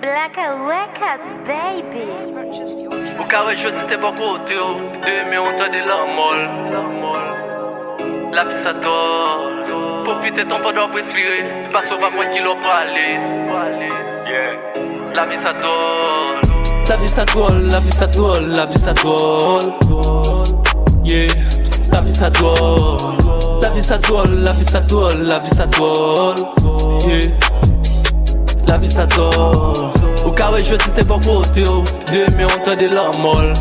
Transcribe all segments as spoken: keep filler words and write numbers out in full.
Black Records, baby. Ou ka wè jodi te bò kote w, demen w tande lanmò l. Lavi sa dwòl. Pwofite tan pandan w ap respire, paske w pa konn kilè w prale. Lavi sa dwòl. Lavi sa dwòl, lavi sa dwòl, lavi sa dwòl. Yeah. Lavi sa dwòl. Lavi sa dwòl, lavi sa dwòl, lavi sa dwòl. Yeah. Lavi sa dwòl. Ou ka wè jodi te bò kote w, demen w tande lanmò l.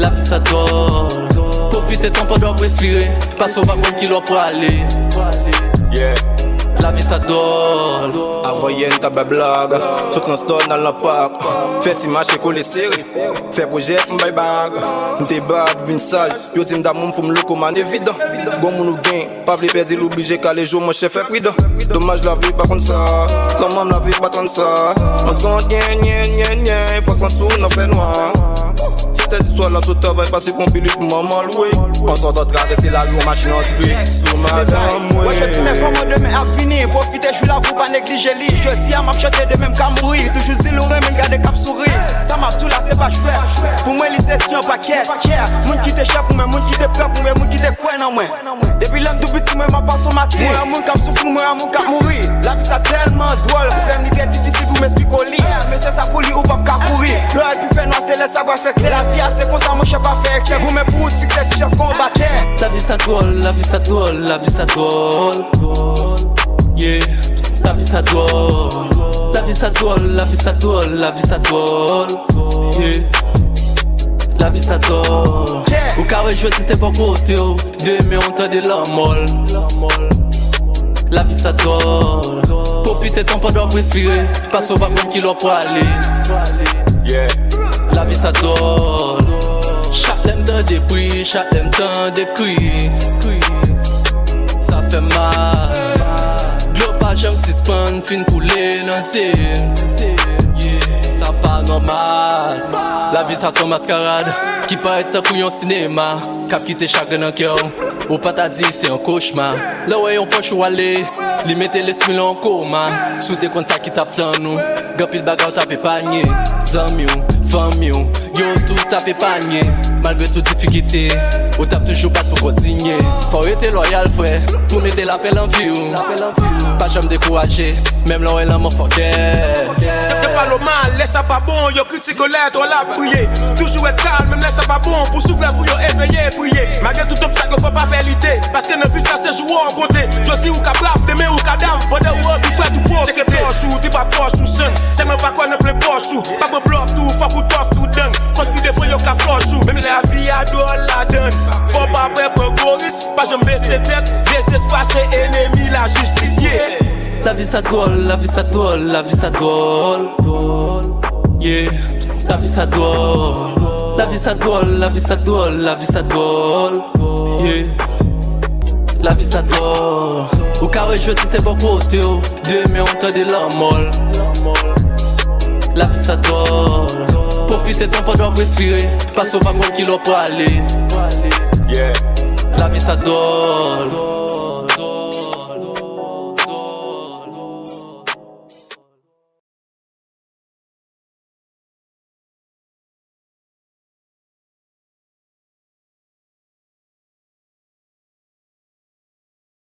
Lavi sa dwòl. Pwofite tan pandan w ap respire, paske w pa konn kilè w prale. Yeah. Lavi sa dwòl. Avan yè n t ap bay blag. Sot nan stò n al nan pak. Fè ti mache kole sere. Fè pwojè m bay bag. M te bad, vin saj. Yo di m damou m fou m loko man evidan. Bon moun ou gen, pa vle pèdi l oblije kale jou monchè fè pridan. Domaj lavi pa konn sa. Lanmò m lavi pa tann sa. An zon nyen nyen nyen nyen. Fòs an sou nan fè nwa. Sèt è di swa l ap sot travay pase pran pilit pou manman l wi. An sòtan travèse lari yon machin antre sou madanm wi. Wè jodi men kòman demen ap vini. Pwofite jou lavi w pa neglije li. Jodi a m ap chante demen m ka mouri. Toujou di l ou renmen l gade k ap souri. Sa m ap di w la se pa jwèt. Pou mwen li se si yon pakèt. Yeah. Moun ki te chè pou mwen, moun ki te prè pou mwen, moun ki te kwè nan mwen. Depi lè m tou piti mwen m ap pase yon maten. Mwen wè moun k ap soufri, mwen wè moun k ap mouri. Lavi sa tèlman dwòl, frè m, li trè difisil pou m esplike w li. Mesye sa pou li ou p ap ka kouri. Lè w ap fè nwa se lè sa pral fè klè. Lavi a se konsa monchè pa fè eksè. Goumen pou ou siksè si jès konbatè. Lavi sa dwòl, lavi sa dwòl, lavi sa dwòl. Yeah. Lavi sa dwòl. Lavi sa dwòl, lavi sa dwòl, lavi sa dwòl. Yeah. Lavi sa dwòl. Ou ka wè jodi te bò kote w, demen w tande lanmò l. Lavi sa dwòl. Pwofite tan pandan w ap respire, paske w pa konn kilè w prale. Yeah. Lavi sa dwòl. Chak lè m tande bri, chak lè m tande kri, sa fè m mal. Dlo pa janm sispann fin koule nan zye m. Yeah, sa pa nòmal. Lavi sa se yon maskarad ki parèt tankou yon sinema k ap kite chagren nan kè w. Ou pa ta di se yon kochma. Lè w wè yon pwòch ou ale, li mete lespri l an koma. Si w te konn sa ki t ap tann ou, gen anpil bagay ou t ap epanye. Zanmi w, fanmi w, yo tout t ap epanye. Malgre tout difikilte, ou t ap toujou bat pou kontinye. Fò w rete lwayal, frè, pou mete lapè nan vi w. Pa janm dekouraje, menm lè w wè lanmò fè w dèyè. Yo pale w mal, lè sa pa bon, yo kritike w lè twò l ap briye. Toujou ret kalm, menm lè sa pa bon, pou sou rèv ou yo eveye, priye. Malgre tout obstak yo fò pa pè lite, paske nan vi sa se jou w konte. Jodi ou ka brav, demen ou ka dav, pandan ou anvi frèt ou pwofite. Cheke pòch ou, di pa pòch ou san, sèlman pa kwè nan plen pòch ou. Pa pran blòf tou, fòk ou tòf tou dan. Kòz pi devan yo ka flòch ou. Menm lavi a dwòl ladann. Fò w pa pè pran gwo risk, pa janm bese tèt. Dezespwa se enemi lajistis ye. Lavi sa dwòl, lavi sa dwòl, lavi sa dwòl. Yeah. Lavi sa dwòl. Lavi sa dwòl, lavi sa dwòl, lavi sa dwòl. Yeah. Lavi sa dwòl. Ou ka wè jodi te bò kote w, demen w tande lanmò l. Lavi sa dwòl. Pwofite tan pandan w ap respire, paske w pa konn kilè w prale. Yeah. Lavi sa dwòl.